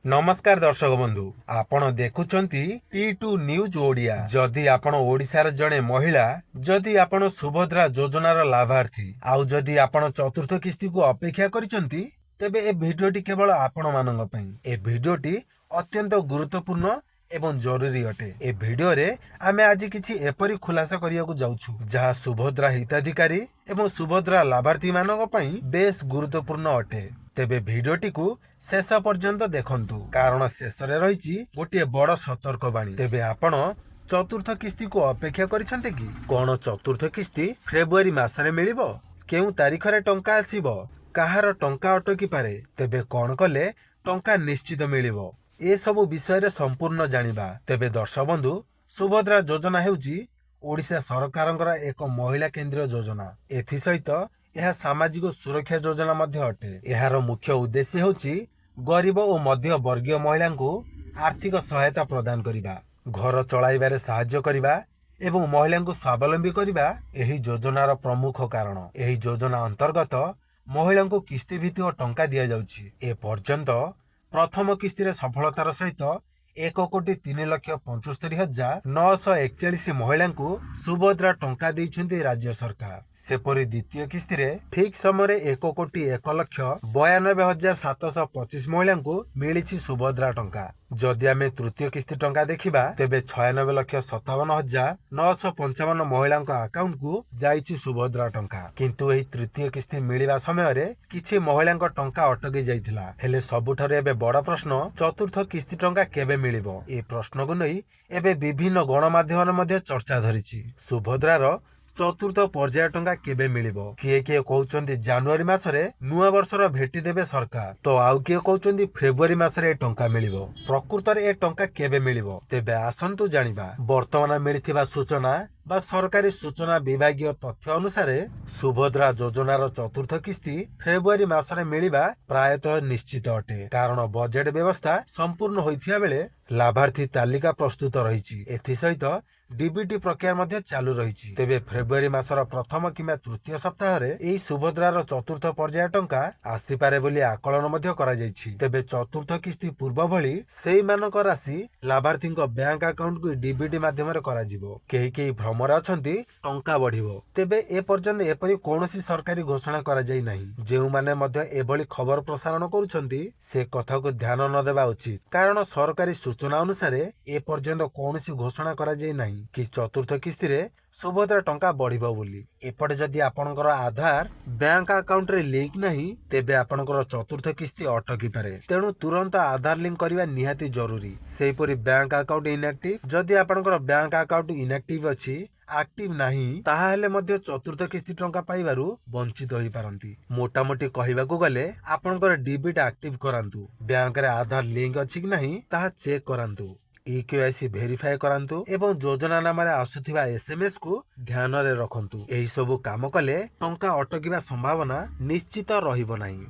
ନମସ୍କାର ଦର୍ଶକ ବନ୍ଧୁ, ଆପଣ ଦେଖୁଛନ୍ତି ଟି ଟୁ ନ୍ୟୁଜ୍ ଓଡ଼ିଆ। ଯଦି ଆପଣ ଓଡ଼ିଶାର ଜଣେ ମହିଳା, ଯଦି ଆପଣ ସୁଭଦ୍ରା ଯୋଜନାର ଲାଭାର୍ଥୀ ଆଉ ଯଦି ଆପଣ ଚତୁର୍ଥ କିସ୍ତିକୁ ଅପେକ୍ଷା କରିଛନ୍ତି, ତେବେ ଏ ଭିଡ଼ିଓଟି କେବଳ ଆପଣମାନଙ୍କ ପାଇଁ। ଏ ଭିଡ଼ିଓଟି ଅତ୍ୟନ୍ତ ଗୁରୁତ୍ୱପୂର୍ଣ୍ଣ ଏବଂ ଜରୁରୀ ଅଟେ। ଏ ଭିଡ଼ିଓରେ ଆମେ ଆଜି କିଛି ଏପରି ଖୁଲାସା କରିବାକୁ ଯାଉଛୁ, ଯାହା ସୁଭଦ୍ରା ହିତାଧିକାରୀ ଏବଂ ସୁଭଦ୍ରା ଲାଭାର୍ଥୀମାନଙ୍କ ପାଇଁ ବେଶ ଗୁରୁତ୍ୱପୂର୍ଣ୍ଣ ଅଟେ। ତେବେ ଭିଡ଼ିଓଟିକୁ ଶେଷ ପର୍ଯ୍ୟନ୍ତ ଦେଖନ୍ତୁ, କାରଣ ଶେଷରେ ରହିଛି ଗୋଟିଏ ବଡ଼ ସତର୍କବାଣୀ। ତେବେ ଆପଣ ଚତୁର୍ଥ କିସ୍ତିକୁ ଅପେକ୍ଷା କରିଛନ୍ତି କି? କଣ ଚତୁର୍ଥ କିସ୍ତି ଫେବୃଆରୀ ମାସରେ ମିଳିବ? କେଉଁ ତାରିଖରେ ଟଙ୍କା ଆସିବ? କାହାର ଟଙ୍କା ଅଟକି ପାରେ? ତେବେ କଣ କଲେ ଟଙ୍କା ନିଶ୍ଚିତ ମିଳିବ? ଏସବୁ ବିଷୟରେ ସମ୍ପୂର୍ଣ୍ଣ ଜାଣିବା। ତେବେ ଦର୍ଶକ ବନ୍ଧୁ, ସୁଭଦ୍ରା ଯୋଜନା ହେଉଛି ଓଡ଼ିଶା ସରକାରଙ୍କର ଏକ ମହିଳା କେନ୍ଦ୍ରୀୟ ଯୋଜନା। ଏଥିସହିତ ଏହା ସାମାଜିକ ସୁରକ୍ଷା ଯୋଜନା ମଧ୍ୟ ଅଟେ। ଏହାର ମୁଖ୍ୟ ଉଦ୍ଦେଶ୍ୟ ହେଉଛି ଗରିବ ଓ ମଧ୍ୟବର୍ଗୀୟ ମହିଳାଙ୍କୁ ଆର୍ଥିକ ସହାୟତା ପ୍ରଦାନ କରିବା, ଘର ଚଳାଇବାରେ ସାହାଯ୍ୟ କରିବା ଏବଂ ମହିଳାଙ୍କୁ ସ୍ୱାବଲମ୍ବୀ କରିବା ଏହି ଯୋଜନାର ପ୍ରମୁଖ କାରଣ। ଏହି ଯୋଜନା ଅନ୍ତର୍ଗତ ମହିଳାଙ୍କୁ କିସ୍ତି ଭିତ୍ତିକ ଟଙ୍କା ଦିଆଯାଉଛି। ଏ ପର୍ଯ୍ୟନ୍ତ ପ୍ରଥମ କିସ୍ତିରେ ସଫଳତାର ସହିତ 1,03,75,941 ମହିଳାଙ୍କୁ ସୁଭଦ୍ରା ଟଙ୍କା ଦେଇଛନ୍ତି ରାଜ୍ୟ ସରକାର। ସେପରି ଦ୍ୱିତୀୟ କିସ୍ତିରେ ଠିକ୍ ସମୟରେ 1,01,92,725 ମହିଳାଙ୍କୁ ମିଳିଛି ସୁଭଦ୍ରା ଟଙ୍କା। ଯଦି ଆମେ ତୃତୀୟ କିସ୍ତି ଟଙ୍କା ଦେଖିବା, ତେବେ 96,57,955 ମହିଳାଙ୍କ ଆକାଉଣ୍ଟକୁ ଯାଇଛି ସୁଭଦ୍ରା ଟଙ୍କା। କିନ୍ତୁ ଏହି ତୃତୀୟ କିସ୍ତି ମିଳିବା ସମୟରେ କିଛି ମହିଳାଙ୍କ ଟଙ୍କା ଅଟକି ଯାଇଥିଲା। ହେଲେ ସବୁଠାରୁ ଏବେ ବଡ଼ ପ୍ରଶ୍ନ, ଚତୁର୍ଥ କିସ୍ତି ଟଙ୍କା କେବେ ମିଳିବ? ଏ ପ୍ରଶ୍ନକୁ ନେଇ ଏବେ ବିଭିନ୍ନ ଗଣମାଧ୍ୟମରେ ମଧ୍ୟ ଚର୍ଚ୍ଚା ଧରିଛି। ସୁଭଦ୍ରାର ଚତୁର୍ଥ ପର୍ଯ୍ୟାୟ ଟଙ୍କା କେବେ ମିଳିବ? କିଏ କିଏ କହୁଛନ୍ତି ଜାନୁଆରୀ ମାସରେ ନୂଆ ବର୍ଷର ଭେଟି ଦେବେ ସରକାର, ତ ଆଉ କିଏ କହୁଛନ୍ତି ଫେବୃଆରୀ ମାସରେ ଏ ଟଙ୍କା ମିଳିବ। ପ୍ରକୃତରେ ଏ ଟଙ୍କା କେବେ ମିଳିବ? ତେବେ ଆସନ୍ତୁ ଜାଣିବା। ବର୍ତ୍ତମାନ ମିଳିଥିବା ସୂଚନା ବା ସରକାରୀ ସୂଚନା ବିଭାଗୀୟ ତଥ୍ୟ ଅନୁସାରେ ସୁଭଦ୍ରା ଯୋଜନାର ଚତୁର୍ଥ କିସ୍ତି ଫେବୃଆରୀ ମାସରେ ମିଳିବା ପ୍ରାୟତଃ ନିଶ୍ଚିତ ଅଟେ, କାରଣ ବଜେଟ ବ୍ୟବସ୍ଥା ସମ୍ପୂର୍ଣ୍ଣ ହୋଇଥିବା ବେଳେ ଲାଭାର୍ଥୀ ତାଲିକା ପ୍ରସ୍ତୁତ ରହିଛି। ଏଥିସହିତ ଡିବିଟି ପ୍ରକ୍ରିୟା ମଧ୍ୟ ଚାଲୁ ରହିଛି। ତେବେ ଫେବୃଆରୀ ମାସର ପ୍ରଥମ କିମ୍ବା ତୃତୀୟ ସପ୍ତାହରେ ଏହି ସୁଭଦ୍ରାର ଚତୁର୍ଥ ପର୍ଯ୍ୟାୟ ଟଙ୍କା ଆସିପାରେ ବୋଲି ଆକଳନ ମଧ୍ୟ କରାଯାଇଛି। ତେବେ ଚତୁର୍ଥ କିସ୍ତି ପୂର୍ବ ଭଳି ସେଇମାନଙ୍କ ରାଶି ଲାଭାର୍ଥୀଙ୍କ ବ୍ୟାଙ୍କ ଆକାଉଣ୍ଟକୁ ଡିବିଟି ମାଧ୍ୟମରେ କରାଯିବ। କେହି କେହି ଭ୍ରମରେ ଅଛନ୍ତି ଟଙ୍କା ବଢିବ। ତେବେ ଏ ପର୍ଯ୍ୟନ୍ତ ଏପରି କୌଣସି ସରକାରୀ ଘୋଷଣା କରାଯାଇ ନାହିଁ। ଯେଉଁମାନେ ମଧ୍ୟ ଏଭଳି ଖବର ପ୍ରସାରଣ କରୁଛନ୍ତି, ସେ କଥାକୁ ଧ୍ୟାନ ନ ଦେବା ଉଚିତ, କାରଣ ସରକାରୀ ସୂଚନା ଅନୁସାରେ ଏ ପର୍ଯ୍ୟନ୍ତ କୌଣସି ଘୋଷଣା କରାଯାଇ ନାହିଁ କି ଚତୁର୍ଥ କିସ୍ତିରେ ସୁଭଦ୍ରା ଟଙ୍କା ବଢିବ ବୋଲି। ଏପଟେ ଯଦି ଆପଣଙ୍କର ଆଧାର ବ୍ୟାଙ୍କ ଆକାଉଣ୍ଟରେ ଲିଙ୍କ ନାହିଁ, ତେବେ ଆପଣଙ୍କର ଚତୁର୍ଥ କିସ୍ତି ଅଟକିପାରେ। ତେଣୁ ତୁରନ୍ତ ଆଧାର ଲିଙ୍କ କରିବା ନିହାତି ଜରୁରୀ। ସେହିପରି ବ୍ୟାଙ୍କ ଆକାଉଣ୍ଟ ଇନଆକ୍ଟିଭ, ଯଦି ଆପଣଙ୍କର ବ୍ୟାଙ୍କ ଆକାଉଣ୍ଟ ଇନଆକ୍ଟିଭ ଅଛି, ଆକ୍ଟିଭ ନାହିଁ, ତାହାହେଲେ ମଧ୍ୟ ଚତୁର୍ଥ କିସ୍ତି ଟଙ୍କା ପାଇବାରୁ ବଞ୍ଚିତ ହୋଇପାରନ୍ତି। ମୋଟାମୋଟି କହିବାକୁ ଗଲେ ଆପଣଙ୍କର ଡିବିଟି ଆକ୍ଟିଭ କରାନ୍ତୁ, ବ୍ୟାଙ୍କରେ ଆଧାର ଲିଙ୍କ ଅଛି କି ନାହିଁ ତାହା ଚେକ୍ କରାନ୍ତୁ, ଇ କେୱାଇସି ଭେରିଫାଏ କରାନ୍ତୁ ଏବଂ ଯୋଜନା ନାମରେ ଆସୁଥିବା ଏସଏମଏସ୍ କୁ ଧ୍ୟାନରେ ରଖନ୍ତୁ। ଏହି ସବୁ କାମ କଲେ ଟଙ୍କା ଅଟକିବା ସମ୍ଭାବନା ନିଶ୍ଚିତ ରହିବ ନାହିଁ।